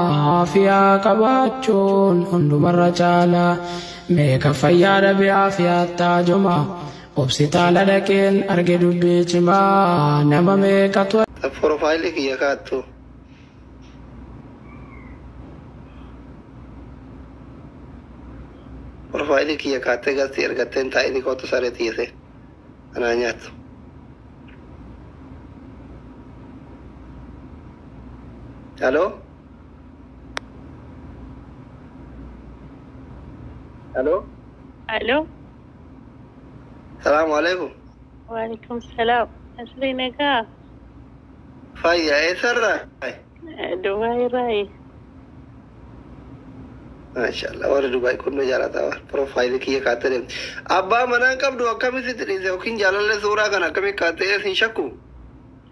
Aafiyaa qabaachuun hundumarra caala. Meeqa fayyaa dhabe aafiyaa taajuma. Hospitaala dhaqeen arge dubbii cimaa nama meeqatu. Profaayilii kiyya kaattu. Profaayilii kiyya kaattee galtii ergatteen taa'anii kootu saree tiise. Anaa nyaatu. Aloo? Aloo? Alo, Salaamu alaikum. waalaikum salaam. Asli nagaa. Fayyaa eessarraa? Dubaay irraayi. Maashaallah, warri Dubaay kun nu jaalataa profaayilii kiyya kaattee deemti. Abbaa manaan qabdu akkamitti dhiise yookiin jaalallee suuraa kana akkamitti kaattee sin shakku?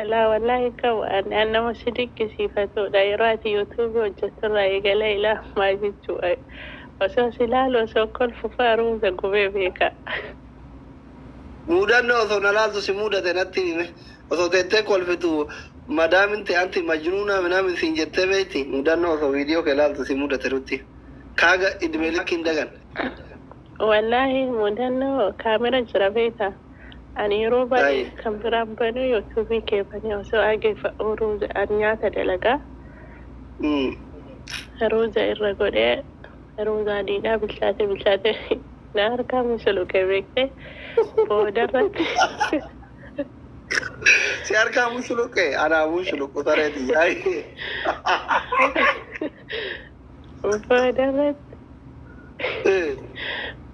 Alaa wallaahi qabu ani nama si dinqisiifatudha. Yeroo ati yuutuubii hojjetturraa eegalee ilaa ammaa jechuudha. Osoo si ilaalu osoo kolfu faaruusa gubee beeka. Mudannoo osoo na laaltu si mudate natti hime. Osoo teettee kolfitu madaamin ta'e anti majnuunaa minaamin siin jettee beekti. Mudannoo osoo viidiyoo kee laaltu si mudate nutti. Kaaga idimee likki hin dagan. Wallaahi mudannoo kaamera jira beekta. Ani yeroo baay'ee kan biraan banuu yuutuubii kee banee osoo dhageeffadhu ruuza ani nyaata dalagaa. Ruuza irra godhee ruuza adiidhaa bilchaate bilchaate na harkaa misuluqee beekte boodarratti. Si harkaa mushuluqe anaa mushuluqu sareeti. Boodarratti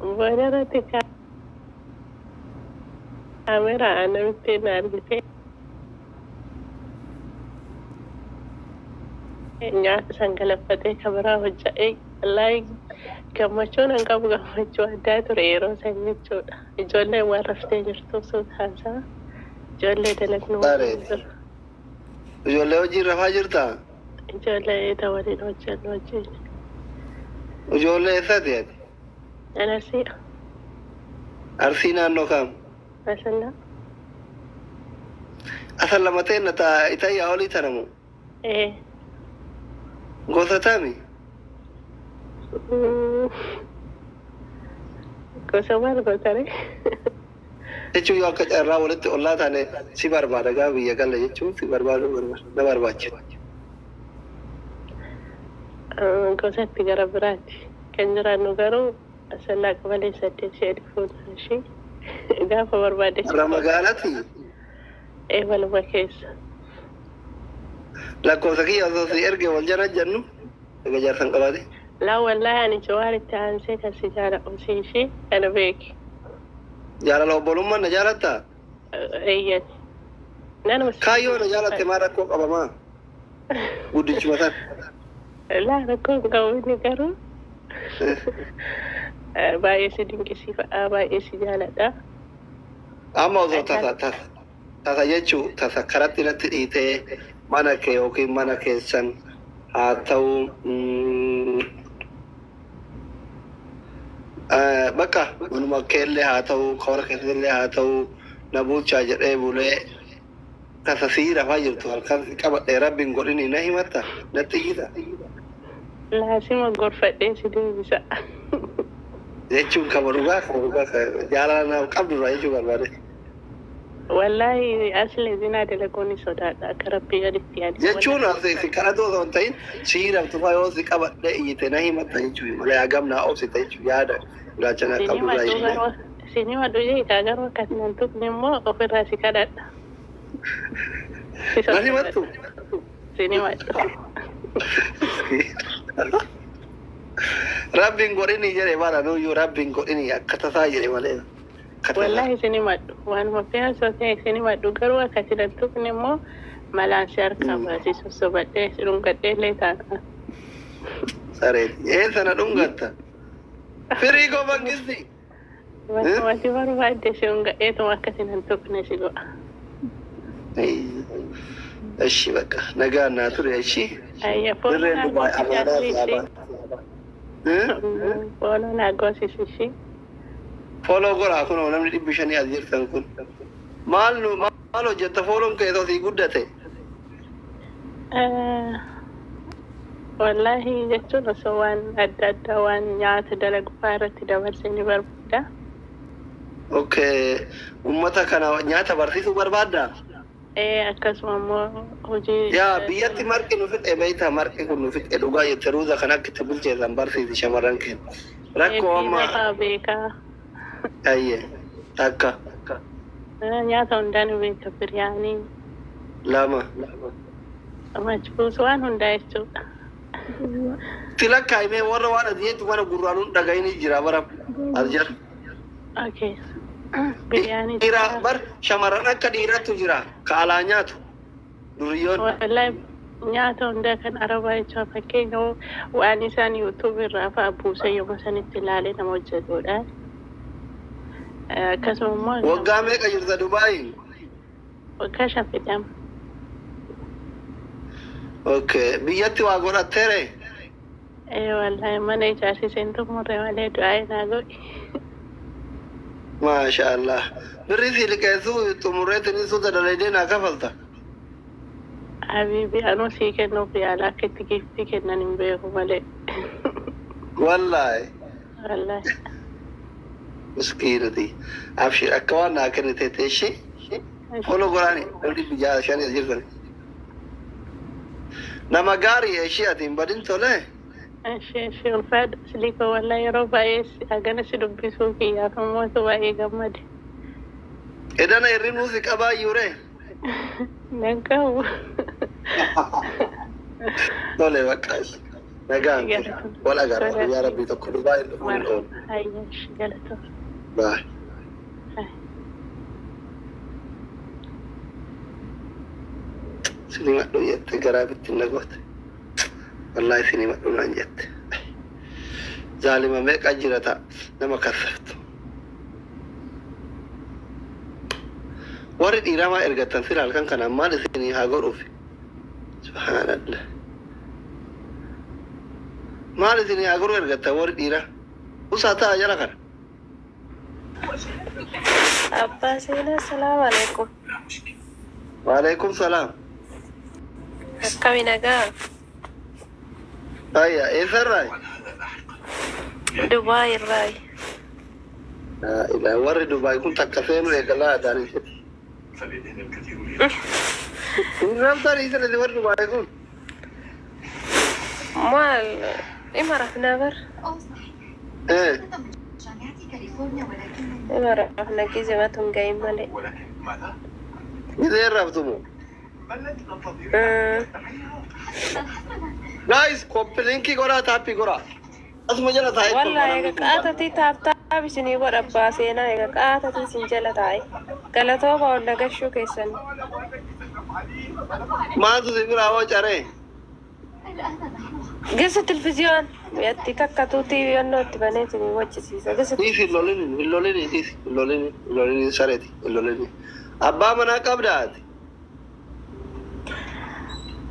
boodarratti kaameraa namitti na argite nyaata san galaffatee kameraa hojja'ee wallaahi gammachuun an qabu gammachuu addaa ture yeroo san jechuudha. Ijoolleen waan raftee jirtuuf suuta haasaa ijoollee dalagnu waliin jiru. Ijoollee wajjin rafaa jirtaa? Ijoollee eeta waliin hojjennu wajjin. Ijoollee eessaati ati? An Arsiidha. Arsii naannoo kam? Asallaa. Asalla mateenna taa itayyaa olii tanamu. Ee. Gosa tami? Gosa maal gootare? Jechuun yoo akka carraa walitti ollaa taane si barbaada gaa biyya galla jechuun si barbaadu na barbaachisa. Gosatti gara biraati. Kan jiraannu garuu Asallaa qabalee 8 ishee dhufuun ishee gaafa barbaade. Irra magaalati? Ee waluma keessa. Lakkoofsa kiyya osoo si erge wal jala jennu egaa jaarsan qabaate. Laa wallaahi ani jawaaritti aansee kan si jaaladhu si ishee kana beeki. Jaalala obbolummaan na jaalattaa? Eeyyan. Nanuma si Kaayyoo na jaalatte maa rakkoo qabamaa? Guddichuma san. Laa rakkoo hin qabu inni garuu baay'ee si dinqisiifadha baay'ee si jaaladha. Amma osoo tasa tasa tasa jechuu tasa karatti natti dhiitee mana kee yookiin mana keessan haa ta'u bakka manuma keellee haa ta'u kawara keessallee haa ta'u na bulchaa jedhee bulee tasa sii rafaa jirtu halkan si qabadhee rabbiin godhini na himatta natti iyyita. Laasima gorfadhee si deebisa. Jechuun kama dhugaa kama dhugaa jaalala naaf qabdurraa jechuu barbaade. Wallaahi asli zinaa dalaguun ni sodaadha akka rabbii gaditti yaade. Jechuun si kadhatu osoo hin ta'in sii raftu faa yoo si qabadhee iyyite na himatta jechuu malee hagam naa obsita jechuu yaada ilaalcha naa qabdurraa jechuu. Sinii madhu jeekaa garuu akka hin tuqne immoo ofirraa si kadhadha. Na himattu? Sinii madhu. Rabbiin godhini jedhe bara nuyyuu rabbiin godhini akka tasaa jedhe malee. Akka tasaa. Wallaahi isin himadhu. Waanuma fe'aa osoo ta'e isin himadhu garuu akka isin hin tuqne immoo malaan si harkaa baasii sossobadhee si dhungadhee illee taana. Sareeti. Eessa na dhungatta? Firii koo mangisti. Bakkuma ati barbaadde si dhungadheetuma akka isin hin tuqne si godha. Eshi bakka nagaan naa ture eshi. Ayya fooloo Dirreen naa Dubaay goosisi amaanaa fi asli abaa. Fooloo naa goosisi ishii. Fooloo godhaa kunoo namni 500 as jirtan kun. Maal nu maal hojjetta fooloon kee osoo sii guddate? Wallaahi jechuun osoo waan adda addaa waan nyaata dalagu fa'aa irratti dabarsee ni barbaada. Okay. Uummata kana nyaata barsiisuu barbaaddaa? Ee akkasuma immoo hojii Yaa biyyatti marqi nu fixe beektaa, marqi kun nu fixe dhugaa jette. Ruuza kan akka itti bilcheessan barsiisi shamarran keenya. Rakkoo amma Fiiza fa'aa beekaa. Ayyee takka. Nyaata hundaa ni beeka, biryaanii, lama. Majbuus, waan hundaa jechuudha. Itti lakkaa'imee warra waan ati jettu mana gurraanuun dhaga'inii jira bara as jira. Okay. Biryaanii Dhiira jira. Bar shamarran akka dhiiraattu jira ka alaa nyaatu duriyyoon. Wallahi nyaata hundaa kan arabaa jechuudha. Fakkeenya waan isaan YouTube irraa fa'aa buusee yommuu sanitti ilaalee nama hojjetudha. Akkasuma immoo Waggaa meeqa jirta Dubaayi? Waggaa 5 fixama. Okay. Biyyatti waa godhatteere? Ee wallahi mana ijaarsiseen xumurre malee, du'aa naa godhi. Maasha Allah. Birri si liqeessuu xumurreetiin suuta dalaydee naa kafalta. Habiibi, anuu sii kennuuf yaala, akka itti giiftii kennan hin beeku malee. Wallaahi. Wallahi. Miskiinati. Abshir, akka waan naa kennite ishee. Follow godhaani. Namni biyya shanii as jirtan. Nama gaarii ishee ati hin badin tolee. Ishee ishee ulfaadha siliko, wallahi yeroo baay'ee hagana si dubbisuu kiyyaaf immoo baay'ee gammade. Edana hirribnuu si qabaa iyyuuree. Nan qabu. Tole bakka. Nagaan ture. Wal agarra guyyaa rabbii tokko Dubaay hin dhufuun hin oolu. Hayyash, galatoom. Bye. Sinii madhu jette, garaa bittin na goote. Wallaahi sinii madhu naan jette. Zaalima meeqa jira ta'a nama kassaftu. Warri dhiiraa maa ergattan sila halkan kanaan maal isinii haa godhuufi? Subhaanallah. Maal isinii haa godhu ergattan warri dhiiraa? Usaa ta'a jala kana. Abbaa Seenaa, salaamu alaikum. Waalaikum salaam. Akkami, nagaa? Ayya, eessarraa? Dubaay irraayi. Warri Dubaay kun takka seenuu eegalaa aadaanii. Hin rabsan isin warri Dubaay kun. Maal dhima rafnaa bar? Eh. Dhima rafna, gizimatu hin gahin malee. Gizee rabtumu. Guys, copy linkii godhaa, taappii godhaa. Asuma jala taa'ee Wallaahi egaa qaatatii tap tap isinii godha abbaa seenaa, egaa qaatatii isin jala taa'e. Galatooma ol nagashuu keessan. Maaltu si biraa hoo caree? Gisa televizyoon yatti takka tuutii yonnoo itti banee isinii waccisiisa. Gisa Dhiisi, hin lolini, hin lolini, dhiisi, hin lolini, hin lolini, sareeti, hin lolini. Abbaa manaa qabdaa ati?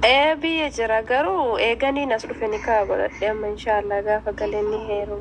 Ee, biyya jira, garuu eeganiin as dhufe ni kaa godhadhe. Amma inshaallah gaafa galee ni heeruma.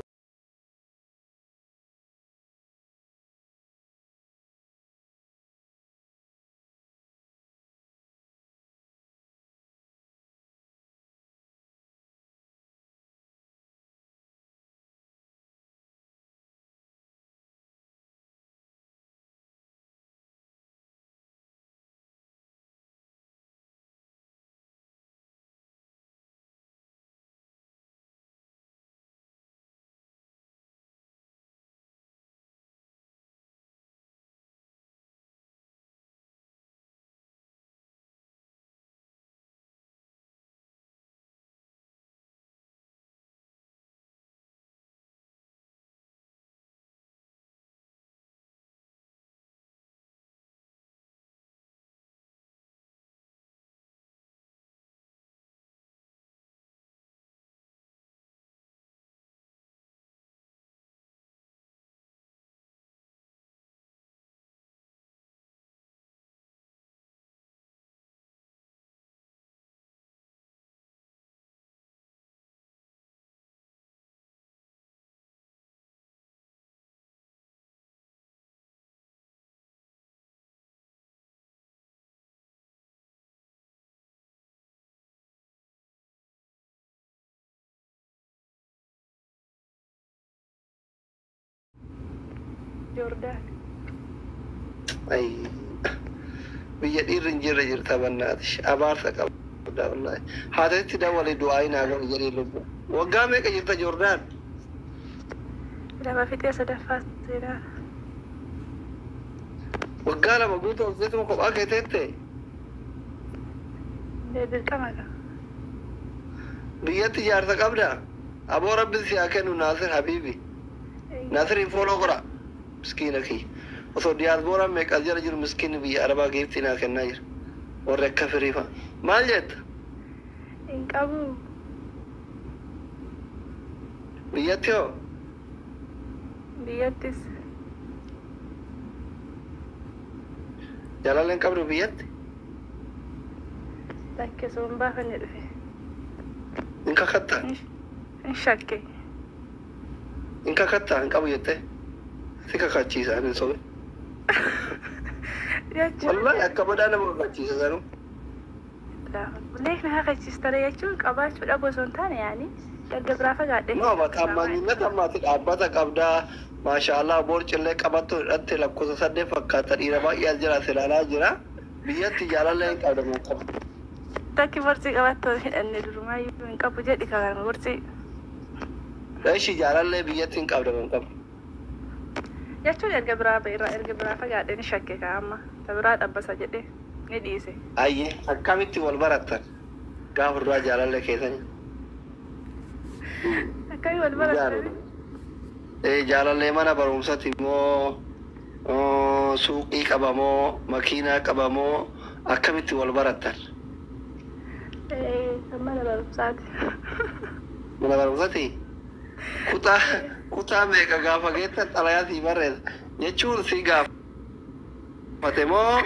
Joordaan. Ay, biyya dhiirri hin jirre jirta bannaati. Abaarsa qabda wallaahi. Haatatti dawwali du'aa hin haa jedhee lubbu. Waggaa meeqa jirta Joordaan? 2 fixee sadaffaa seenaa. Waggaa 2 guutuu hojjetuma kophaa kee teette? Dirqama qaba. Biyyatti jaarsa qabda? Aboo rabbi si haa kennu Naasir Habiibi. Naasiriin fooloo godha. Miskiina kiyya. Osoo diyaaspooraan meeqas jala jiru miskiinni biyya Arabaa geeftii naa kennaa jira. Warri akka firii fa'a. Maal jetta? Hin qabu. Biyyatti hoo? Biyyattis. Jaalala hin qabdu biyyatti? Lakkee osoo hin baafanne dhufe. Hin kakattaa? Hin shakke. Hin kakattaa hin qabu jettee? Si kakachiisa ani hin sobe. Wallahi akka badaa nama kakachiisa sanuu. Leekna kakachiistare jechuun qabaachuu dhabu osoo hin taane yaani erga biraa fagaadhe. No, taammaanyinna ammaati dhaabbata qabdaa. Maashaallah boorcillee qabattu hidhatte lakkoofsa 8 fakkaata dhiira baay'ee as jira ilaalaa jira. Biyyatti jaalallee hin qabdamu qabu. Takki borcii qabattoo hidhanne durumaayyuu hin qabu jedhi kabarma borcii. Eshi jaalallee biyyatti hin qabdamu qabu. Jechuun erga biraa irraa erga biraa fagaadhe ni shakke kaa amma ta biraa dhabbasa jedhe ni dhiise. Ayyee akkamitti wal barattan gaafa duraa jaalallee keessanii? Akkamii wal barattan? Jaalallee mana barumsaati moo suuqii qaba moo makiinaa qaba moo akkamitti wal barattan? Mana barumsaati. Mana barumsaati? Kutaa meeqa gaafa geettan xalayaa sii barreessa jechuun si gaafate moo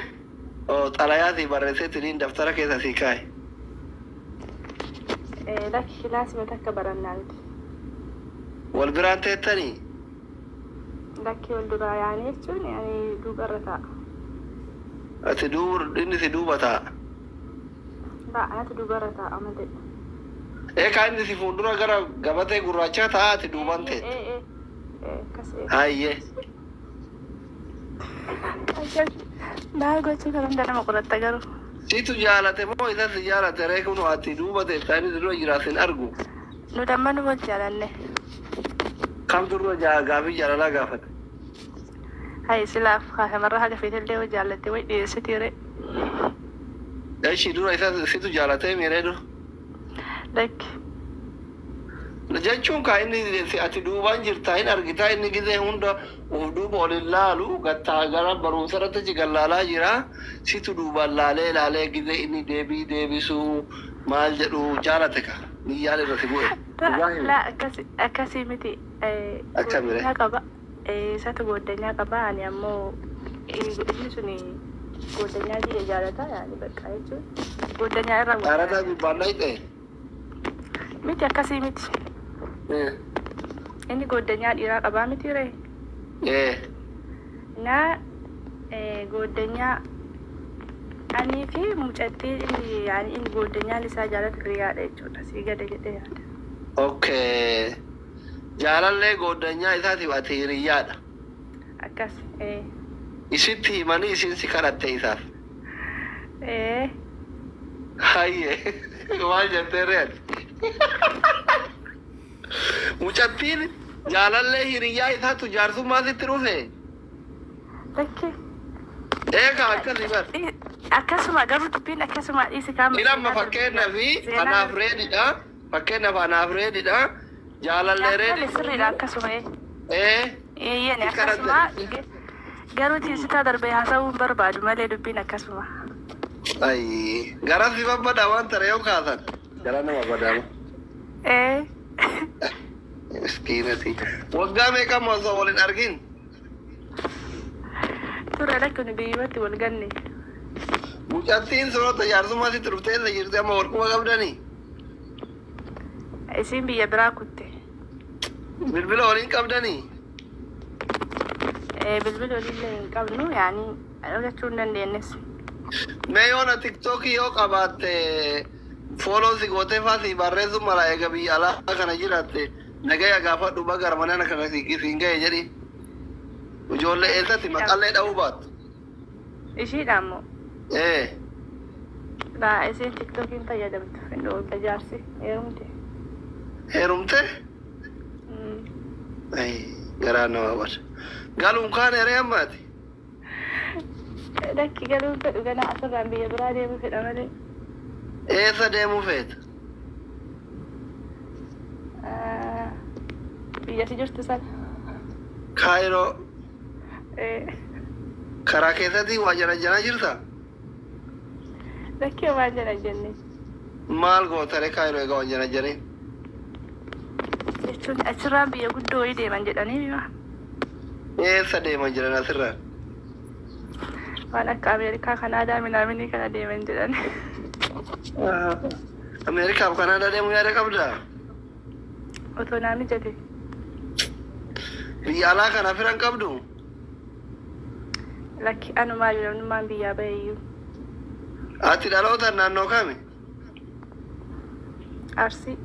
xalayaa sii barreesseetiin daftara keessa sii kaa'e? Lakki kilaasii takka barannaa miti. Wal biraan teettanii? Lakki wal duraa yaanii jechuun ani duubarra taa'a. Ati duuba inni si duuba taa'a? Laa anatu duubarra taa'a malee. Eekaa inni si fuuldura gara gabatee gurraachaa taa'a ati duubaan teetta? Hayyee. Maal gochuu kan hunda nama qoratta garuu. Situ jaalate moo isa si jaalate ree kun ati duuba teetta inni dura jira sin argu? Nu damma nu wal jaalanne. Kam dura gaafii jaalalaa gaafate? Hayi silaaf kaasamarra haga feetellee wal jaallatte way dhiyeessiti ree. Eshi dura isa situ jaalatee miiree dura? Lakki. Jechuun kaa inni ati duubaan jirtaa hin argitaa inni gizee hunda of duuba ol hin laalu gattaa gara barumsa irratti achi gallaalaa jira. Situ duubaan laalee laalee gizee inni deebii deebisuu maal jedhu jaalate ka niyyaan irra si bu'e. Laa akkasii miti. Akkamire? Qaba. Isatu gooddanyaa qaba ani ammoo inni suni gooddanyaa biyya jaalata yaani bakka jechuun gooddanyaa irra. Dhaarataa gubbaan dhayxe? Miti akkasii miti. Inni gooddanyaa dhiiraa qabaa miti ree? Naa gooddanyaa anii fi mucattii inni yaani inni gooddanyaan isaa jaalatu hiriyaadha jechuudha. Sii gada jedhee yaada. Okay. Jaalallee gooddanyaa isaatiif ati hiriyaadha. Akkas. Isitti himanii isin si kadhatte isaaf. Hayyee. Maal jettee ree ati? Mucattiin jaalallee hiriyyaa isaatu jaarsummaa sitti dhufe? Lakki. Eegaa akkasii bar. Akkasuma garuu dubbiin akkasuma dhiisi kaama. Inni fakkeenyaaf anaaf reedidha. Fakkeenyaaf anaaf reedidha. Jaalallee reedi. Sirriidha akkasuma. Eeyyeen akkasuma garuu tiisitaa darbee haasa'uu hin barbaadu malee dubbiin akkasuma. Ayi gara si babbadaa waan tare yoo kaasan. Gara nama badaama. Miskiinati. Waggaa meeqa osoo wal hin argin? Ture lakki nu biyyumatti wal ganne. Mucattiin soorata jaarsummaa sitti dhuftee eessa jirti amma wal quba qabdanii? Isiin biyya biraa kutte. Bilbila waliin qabdanii? Bilbila waliillee hin qabnu yaani argachuu hin dandeenyes. Mee yoona tiktookii yoo qabaatte fooloo si gootee faa si barreessu mala eega biyya alaa kana jiraatte nagaya gaafadhu bagara mana kana siin ga'e jedhi. Ijoollee eessatti maqallee dha'uu baattu? Ishiidha ammoo. Ee. Laa isiin tiktookiin fayyadamtu. Hin oolta jaarsi. Heerumte. Heerumte? Garaa nama bada. Galuun kaan heree ammaati? Lakki galuun fedhu ganaa asirraan biyya biraa deemuu fedha malee. Eessa deemuu feeta? Biyya si jirtu sana. Kaayiroo. Karaa keessatti waa jana jirta? Lakkii waan jana jenne. Maal gootare Kaayiroo egaa waan jana jennee? Jechuun achirraan biyya guddoo wayii deeman jedhanii bima. Eessa deeman jiran asirraan? Waan akka Ameerikaa, Kanaadaa, minaaminii kana deeman jedhanii. Ameerikaaf Kanaadaa deemuu yaada qabdaa? Otoo naa mijate. Biyya alaa kana firan qabdu? Lakki anumaa jiru namnummaan biyyaa bahe iyyuu. Ati dhalootaan naannoo kami? Arsii.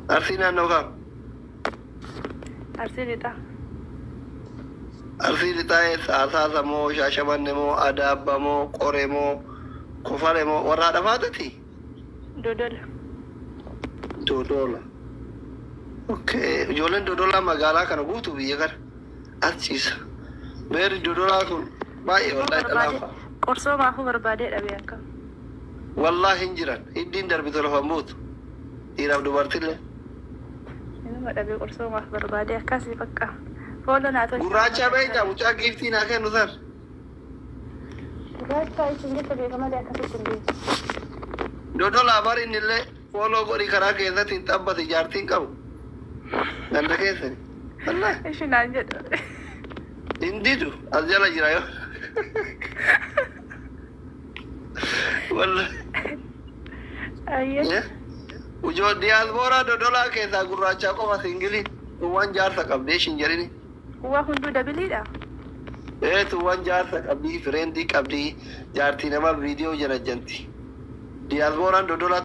Arsii naannoo kam? Arsii lixaa. Arsii lixaa eessa? Asaasa moo Shaashamanne moo Adaabba moo Qore moo Kofale moo warra haadha faatati? Dodola. Dodola. Okay. Ijoolleen Dodolaa magaalaa kana guutuu biyya kana as ciisa. Beerri Dodolaa kun baay'ee wallaahi dhalaafa. Qorsoo maafuu barbaadee dhabe akkam. Wallaahi hin jiran. Hiddiin darbitu lafa buutu. Dhiiraaf dubartillee. Inuma dhabe qorsoo maaf barbaadee akkasii bakka. Fooloo naa tolcha. Gurraacha beektaa mucaa giiftii naa kennu san. Gurraacha isin jecha beeka malee akkasitti hin beeku. Dodolaa bari innillee fooloo godhi karaa keessatti hin xabbate jaartiin qabu. Ganda keessani. Wallaahi. Ishi naan jedhu. Hin didu as jala jira yoo. Wallaahi. Ayyee. Ujoo diyaasbooraa Dodolaa keessaa gurraachaa qofa singiliin tuwwan jaarsa qabdee ishin jedhini. Waa hunduu dabiliidha. Ee tuwwan jaarsa qabdii fireendii qabdii jaartii nama viidiyoo jala janti. Diyaasbooraan Dodolaa